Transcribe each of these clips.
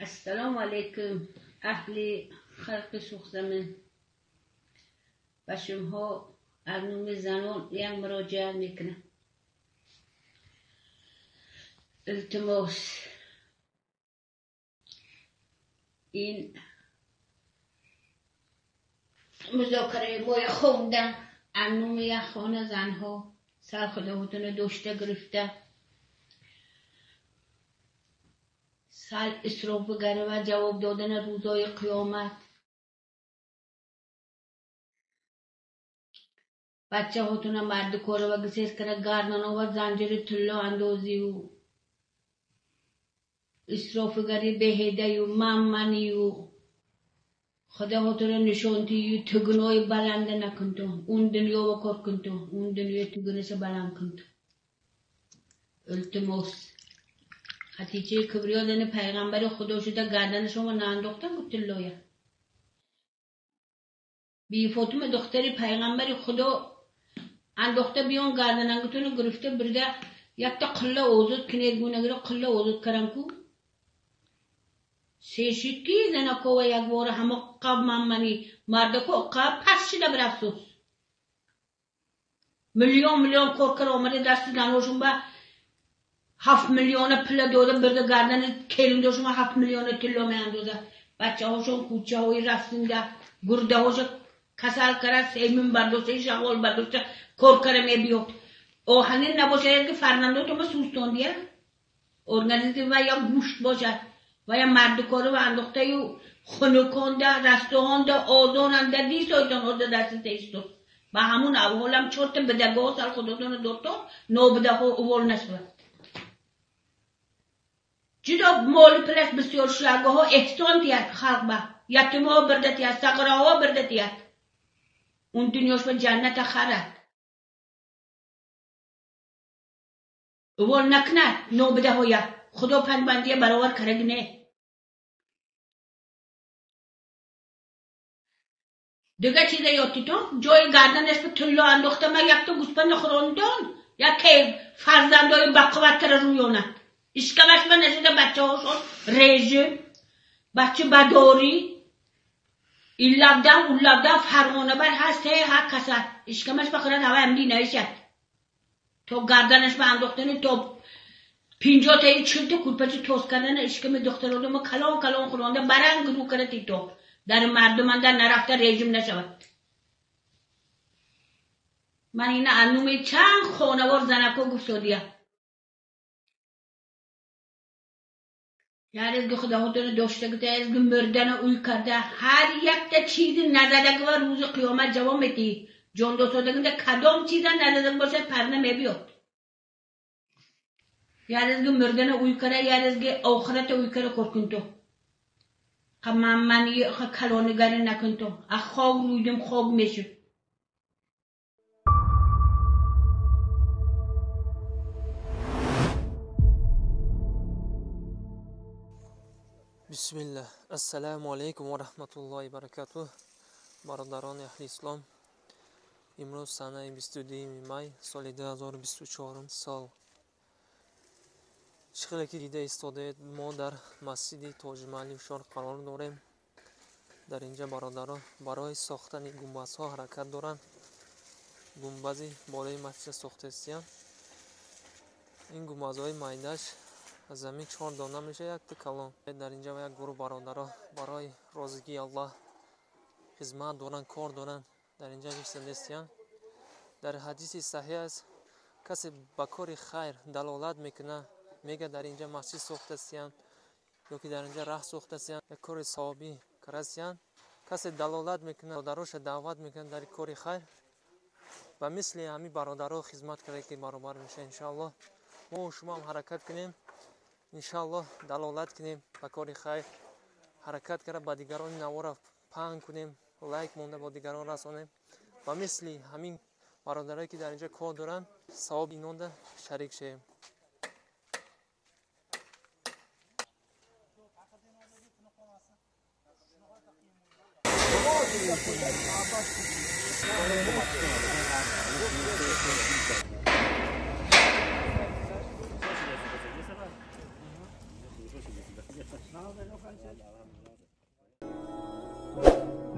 Ассалому алайкум, аҳли халқи Суғзамин. Ба шумоҳо аз номи занон як муроҷиат мекунам. Илтимос, ин музокараи моя хонда аз номи як хона занҳо сар худоҳотона дошта гирифта сал исроф бигара ва ҷавоб додана рӯзои қиёмат. Бачаҳотона мардикора ва гисес кара гардано ва занҷири тилло андозию исрофигари беҳедаю мамманию худоҳотона нишонтию тугунои баланда накунтон, он дунёва кор кунтон, он дунёи тугунаша баланд кунтон. Илтимос, Хатичаи Кибриё зани пайғамбари Худо шуда гарданашонро наандохтан гу тиллоя. Би Фотима духтари пайғамбари Худо андохта биён гарданангутуну гирифта бирда якта қилла озод кунед гунагира қилла озод карам ку. Се шуд ки занакова якбора ҳама қаб маммани мардако қаб пас шуда бирафсӯс. Миллион миллион кор кара омада дасти заношун ба 7 миллиона пула дода бирда гардани келиндошума 7 миллиона тилло меандоза. Бачаҳошон кӯчаҳои рафтинда гурдаҳоша касал кара семин бардошта шағол бардошта кор кара мебиёд. Оҳанин набошад ки фарзандотома сӯстондия организм ва я гӯшт бошад ва я мардикора ва андохтаю хунуконда растоҳонда озонанда дисойтон оза дасти тесто. Ба ҳамун авҳолам чорта бидагоҳ сал худотона дортон нобидаҳо увол нашавад. Ҷудо моли пулаш бисёр шуягоҳо эҳсон тият халқ ба ятимҳо бирда тият, сағираҳо бирда тият. Он дунёш ба ҷанната харад. Увол накунад нобидаҳоя. Худо панҷбандия баровар караги не. Дига чиза ёдтитон ҷои гарданаш ба тилло андохта ма якта гӯспанда хӯрондон яке фарзандои бақувваттара рӯёнад. Ишкамаш ба нашуда бачаҳошон режим, бача бадорӣ, ин лабдан он лабдан фарғона бар ҳар се ҳар касад. Ишкамаш ба хӯрад ҳаваям ди навишад. То гарданаш ба андохтани то 50 таи 40 та курпачи тоз кардана ишками духтародума калон калон хӯронда баранг рӯ кара тито. Дар мардуманда нарафта режим нашавад. Ман ина аз номи чанд хонавор занако гуфтодия. Яризги худоҳотона доштагита, яризги мурдана уй карда, ҳар якта чизи назадаги ва рӯзи қиёмат ҷавоб метиҳӣ. Ҷондосодагинда кадом чиза назадаг бошад парна мебиёд. Яризги мурдана уй кара, яризги охирата уй кара кор кунто. Маммани калонигари накунто. А хок рӯйдим хок мешуд. Бисмиллах. Ассаламу алайкум ва раҳматуллоҳи ва баракатуҳ. Бародарони аҳли ислом, имрӯз санаи 22 май соли 2024 сол. Чӣ хеле ки дида истодаед, мо дар масҷиди Тоҷмаҳали Ҳушёр қарор дорем. Дар инҷа бародарон барои сохтани гумбазҳо ҳаракат доранд. Гумбази болои масҷид сохтаистиянд. Ин гумбазҳои майдаш аз замин 4 дона мешавад, якта калон. Дар инҷа як гурӯҳ бародарон барои розигии Аллоҳ хизмат доранд, кор доранд. Дар инҷа нишастаистиянд. Дар ҳадиси саҳеҳ аст, касе ба кори хайр далолат мекунад, мегӯяд дар инҷа масҷид сохтаистиянд ё ки дар инҷа раҳ сохтаистиянд, як кори савобӣ карастиянд. Касе далолат мекунад, бародароша даъват мекунад дар кори хайр, ба мисли ҳамин бародаро хизмат карда ки баробар мешавад иншоаллоҳ. Мо шумоам ҳаракат кунем, иншоаллоҳ далолат кунем ба кори хайр, ҳаракат карда ба дигарони навора паҳн кунем, лайк монда ба дигарон расонем. Ба мисли ҳамин бародарое ки дар инҷа кор доранд, савоби инонда шарик шавем.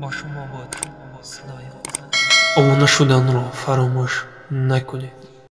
Бо шумо буд садои. Обуна шуданро фаромӯш накунед.